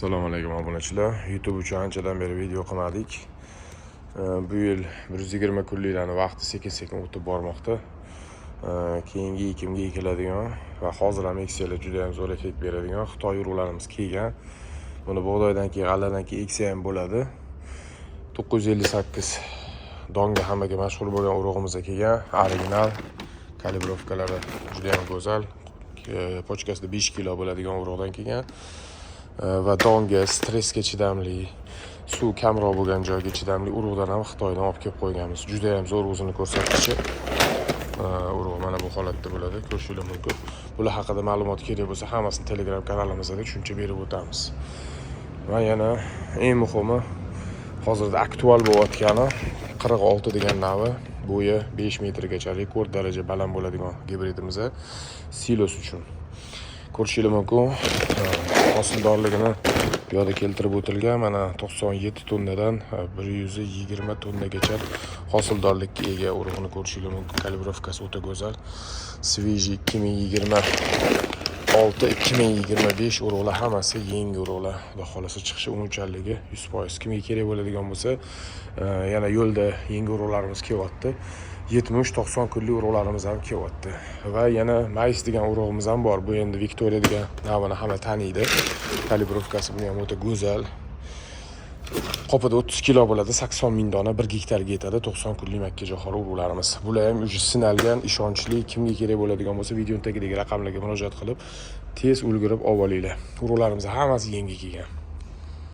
Assalomu alaykum, obunachilar. YouTube uchun anchadan beri video qilmadik. Bu yil 120 kunliklarni vaqti sekin-sekin o'tib bormoqda. Keyingi ekimga ekiladigan va hozir ham eksanglar juda ham zo'r effekt beradigan Xitoy urug'larimiz kelgan. Buni bug'doydan keyin, g'alladan keyin eksa ham bo'ladi. 958 donga hammaga mashhur bo'lgan urug'imiz kelgan. Original калибровка lari juda ham go'zal. Почка sida 5 kilo bo'ladigan urug'dan kelgan. Va donga, stressga chidamli, suv kamroq bo'lgan joyga chidamli urug'dan ham Xitoydan olib kelib qo'yganmiz. Juda ham zo'r o'zini ko'rsatkichi. Urug' mana bu holatda bo'ladi, ko'rishingiz mumkin. Bular haqida ma'lumot kerak bo'lsa, hammasini Telegram kanalimizda tushuncha berib o'tamiz. Va yana eng muhimi, hozirda aktual bo'layotgani 46 degan navi, bo'yi 5 metrgacha, rekord daraja baland bo'ladigan gibridimiz silos uchun. Ko'rishingiz mumkin, hosildorligini bu yoqda keltirib o'tilgan. Mana, 97 tonnadan 120 tonnagacha hosildorlikka ega urug'ni ko'rishingiz mumkin. Калибровка si o'ta go'zal. Свежий 2026, 2025 urug'lar, hammasi yangi urug'lar. Xudo xohlasa, chiqishi ununchaligi 100%. Kimga kerak bo'ladigan bo'lsa, yana yo'lda yangi urug'larimiz kelyapti. 70-90 kunlik urug'larimiz ham kelyapti. Va yana mais degan urug'imiz ham bor. Bu endi Victoria degan navini hamma taniydi. Калибровка si buni ham o'ta go'zal. Qopida 30 kilo bo'ladi, 80 ming dona 1 gektarga yetadi. 90 kunlik makkajo'xori urug'larimiz. Bular ham уже sinalgan, ishonchli. Kimga kerak bo'ladigan bo'lsa, videoni tagidagi raqamlarga murojaat qilib, tez ulgurib olib olinglar. Urug'larimiz hammasi yangi kelgan.